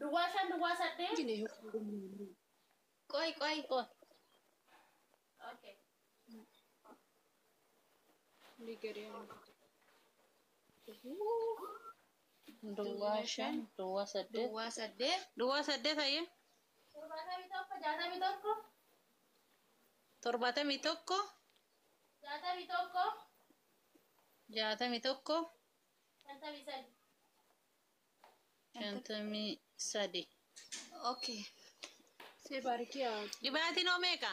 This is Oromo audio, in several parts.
Duwwaa 5 duwwaa 8. ቆይ ቆይ ቆይ Okay. Duwwaa 5 duwwaa 8 Duwwaa 8 duwwaa 8 ayyee 71 61 71 61 61 53. 53. Okay. Dhibaatiin hoo meeqa?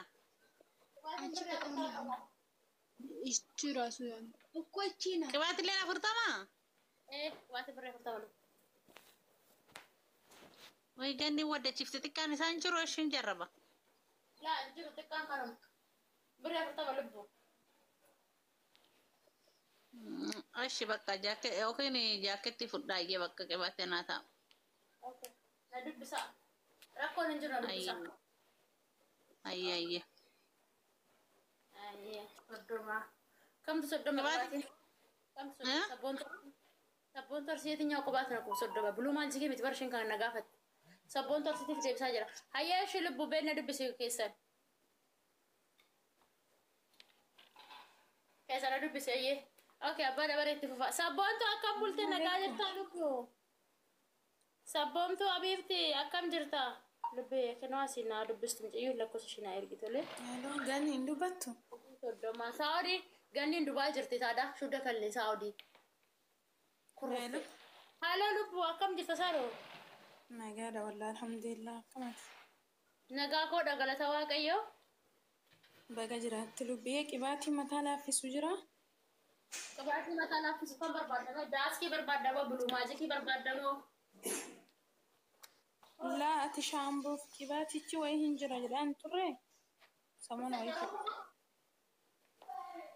እኮ ይቺ ናት። Qibaatiilleen 40? Waati birree 40 lu. Way ganni waddachiifte xiqqaan isaan jiru ishiin jarraba. Laa jiru xiqqaan kanuma. Birree 40 lubbu. Ashi bakka jaaket yookiin jaaketti fudhaayyee bakka qibaatee naa ta'a. Okay. Na dubbisaa. Rakkoon hin jiru na dubbisaa. Ayyee ayyee. Ayyee 30. Kamtu 30 Qibaatii? qibaatiin? Kamtu 30? Sabboon sabboon torsi የትኛው ቅባት ነው? 30 ብሉ ማንቺ miti barshin kan na gaafatte. Sabboon torsitiif deebisaa jira. Hayyee ishii lubbu beekna dubbisi keessan. Keessan na dubbisi hayyee. Okay, abbaa dabaree itti fufa. Sabboontu akkam bulte nagaa jirtaa lubbu? Sabboontu abiifti akkam jirta? Lubbee kenoo asii naa dubbistu mucayyoo lakkoofsa ishii naa ergi tole. Hello, ganni hin dubbattu? 30 Saawudii ganniin Dubaay jirti taadha. Shudda kallee Saawudii. Hello. Haaloo lubbu akkam jirta Saaroo? Nagaadha wallaahi alhamdulillah akkamati. Nagaa koodha galata Waaqayyoo. Baga jiraatti lubbiyee qibaatii mataa laaffisu jira? Qibaatii mataa laaffisu kan barbaadamoo daaskii barbaadamoo buluu maajikii barbaadamoo? Laa ati shaamboof qibaatichi wayii hin jira jedhaan turre? Samuna wayii ta'e.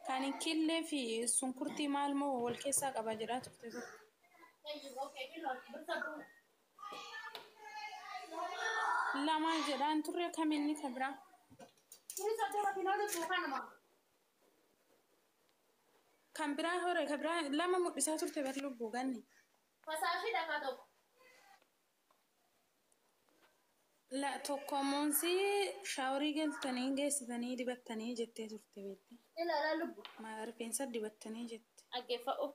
Kan killee fi sunkurtii maal moo wal keessaa qaba jedhaa turte tokko. Lama jedhaan turre kam inni kan biraa? Kuni 30 kinoo lubbuu kanuma. Kan biraa hore kan biraa lama mul'isaa turte bar lubbuu ganni. Fasaashii dhakaa tokko. La tokko ammoonsi shaaworii galtanii geessitanii dibattanii jettee turte beekte. Ilaalaa lubbu. Rifeensa dibattanii jette. Dhaggeeffa'u.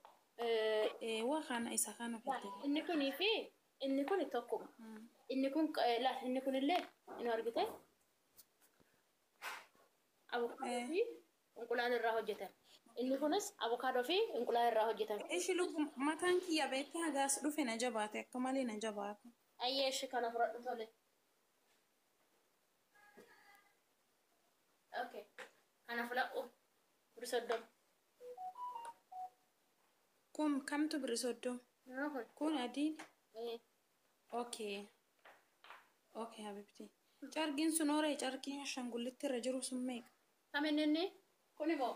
Waa kana isa kana fidde. Inni kunii fi inni kun tokkuma. Inni kun laal inni kunillee inni argite abukaadoo fi inqulaal irraa hojjetan. Inni kunis abukaadoo fi inqulaal irraa hojjetan. Ishi lubbu mataan kiyya beekte hagaas dhufe na jabaate akka malee na jabaate. Ayyee ishi kana fudhadhu tole. Okay. Kana fudhadhu. Birri 30. Kun kamtu birri 30? Nama kun. Kun adiin? Eh. Okay. Okay habibti. Carqiin sun horee carqiin ashangullitti irra jiru sun meeqa? Kam inni inni? Kun immoo?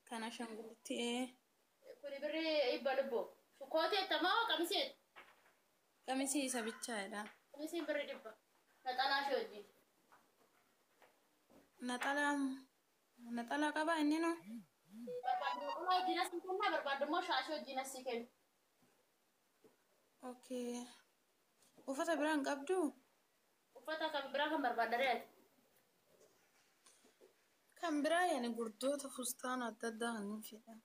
Kan ashangullitti ee. Kuni birri 100 lubbu. Kootii ettamoo qamisii etta? Qamisii isa bichaadha. Qamisiin birri 100. Naxalaa ishee wajjin. Naxalaa naxalaa qabaa inni noo? Barbaaddu naxalaa wajjin asii kenna barbaaddu immoo shaashii wajjin asii kenna. Okay. Uffata biraa hin qabduu? Uffata kan biraa kan barbaaddaree ati? Kan biraa yaani gurdoota fustaana adda addaa kan hin fedhan.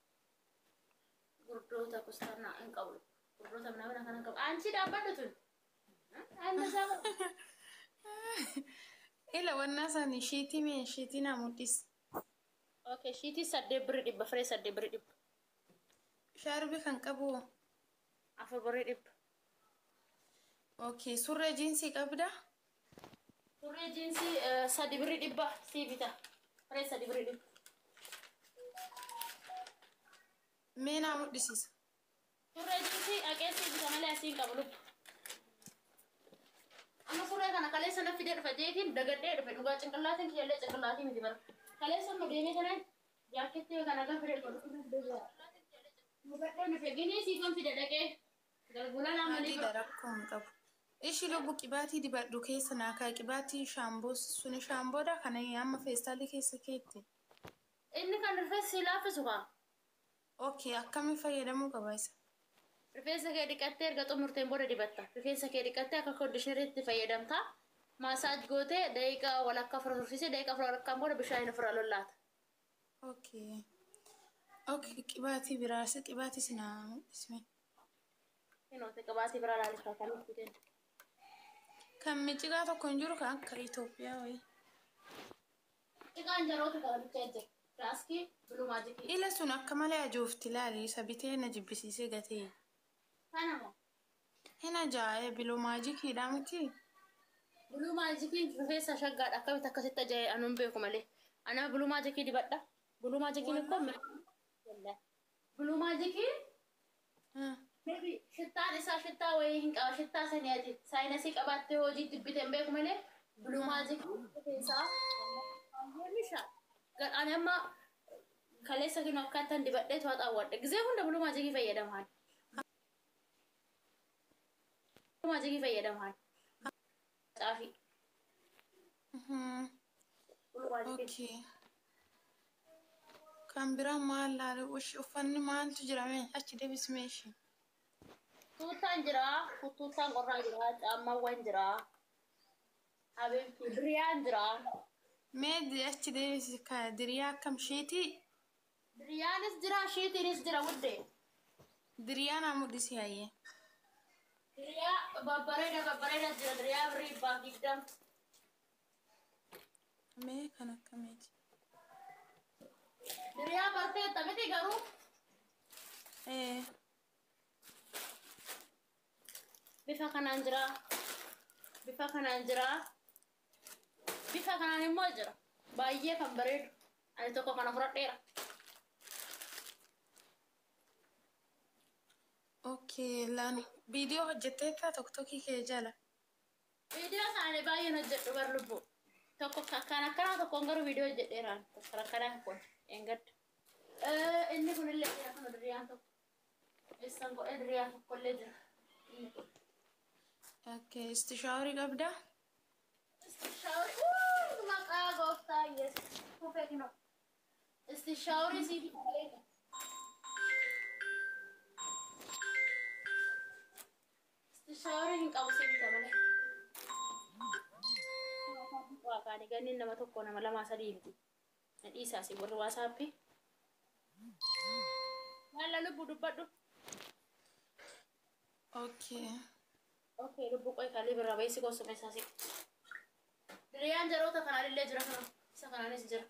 Gurdoota fustaanaa hin qabu. Gurdoota minaa kana hin qabu. Anchi dhaabbadhu tun. Anna isaa. Ila wannaa sani shiitii mee shiitii naa mul'isi. Okay, shiitii 8 birri 100 firee 8 birri 100. Shaarbii kan qabu. 4 birri 100. Okay, surree jiinsii qabdaa? Surree jiinsii 3 birri 100 sii bita. Firee 3 birri 100. Mee naa mul'isiisa. Surree jiinsii dhaqee sii bita malee asii hin qabu lubbu. Amma surree kana kaleessa na fidee dhufe jeetiin dagadhee dhufe dhugaa cinqillaatiin kiyyallee cinqillaatii miti bara. Kaleessa amma deemee kanaan jaakkeettii kana gaafa fidee dhufe. Dagadhee dhufe ginii sii kan fide dhaqee. Galgala naa malee. Adiidha rakkoo hin qabu. Ishi lubbu qibaatii dibadhu keessa naa kaa qibaatii shaamboo suni shaamboodha kana amma feestaalii keessa keetti. Inni kan rifeensi si laaffisu kaa. Okay, akkamiin fayyadamuu qaba isa? Rifeensa kee dhiqattee erga xumurteen booda dibatta. Rifeensa kee dhiqattee akka conditioneriitti fayyadamta. Massage gootee daqiiqaa walakkaa ofirra tursiisee daqiiqaa afur walakkaan booda bishaan ofirra lollaata. Okay. Okay, qibaatii biraas qibaatii sinaa mul'isme. Hinooti qibaatii biraa laalifaa kan itti kennu. Kan micciqaa tokko hin jiru kan akka Itoophiyaa wayii. Ciqaan jaroota kana bichaa jira. Raaskii Blue Magicii. Ila sun akka malee ajoofti ilaali isa bitee na jibbisiisee gatee. Kana moo? Hin ajaa'ee Blue Magiciidha miti. Blue Magiciin rifeensa shaggaadha. Akkamitti akkasitti ajaa'e anuun beeku malee. Ana Blue Magicii dibadha. Blue Magiciin ikkoo Blue Magiciin shittaan isaa shittaa wayii hin qaba. Shittaa sanii ati sinusii qabaattee hojii dibbite hin beeku malee Blue Magiciin rifeensaa misha. Ani amma kaleessa kinu akkaataan dibadhee to'aa xaawwadhe. Gizee hunda Blue Magicii fayyadamaan. Blue Magicii fayyadamaan. Xaafii. Blue Magicii. Okay. Kan biraa maal laale uffanni maaltu jira mee achi deebismee ishee. Tuuttaan jira, tuuttaan qorraa jira, caammaawwan jira. Habiibti diriyaan jira. Mee achi deebisi ka diriyaa akkam sheetii? Diriyaanis jira, shiitiinis jira wuddee. Diriyaa naa mul'isi hayyee. Diriyaa babbareeda babbareeda jira, diriyaa birrii 120. Mee kan akkamiiti? Diriyaa barteetta miti garuu. Ee. Bifa kanaan jira. Bifa kanaan jira. Bifa kanaan immoo jira. Baay'ee kan bareedu. Ani tokko kana fudhadheera. Okay, laan viidiyoo hojjetteetta TikTokii kee jala. Viidiyoo isaanii baay'een hojjedhu bar lubbu. Tokko kan akkanaa tokkoon garuu viidiyoo hojjedheeraan. Tokko akkanaa kun eengadda. Inni kunillee jira kun diriyaan tokko. Eessan godhee diriyaan tokkollee jira. Inni kun. Okay, isti showerii qabdaa? Isti showerii maqaa gooftaa Yesuus. Kufee kinoo. Isti showerii siif bareeda. Isti showerii hin qabu siif bita malee. Waaqaani ganni nama tokko nama lama sadii miti. Na dhiisaa si warri WhatsAppii. Maalla lubbu dubbadhu. Okay. Okay, lubbu qoy kalii birraa baay'isi gosa isaa si. Diriyaan jaroota kanaan jira kana. Isa kanaanis jira.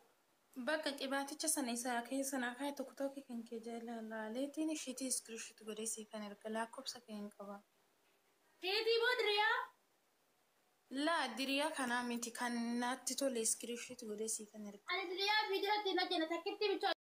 Bakka qibaaticha sana isaa keessa naa kaa'e tokko tokko kan kee jala laaleetiin isheetii screenshot godhee siif kan erga lakkoofsa kee hin qaba. Shiitii moo diriyaa? Laa diriyaa kanaa miti kan natti tole screenshot godhee siif kan erga. Ani diriyaa viidiyootti hin hojjenne takkitti bicha.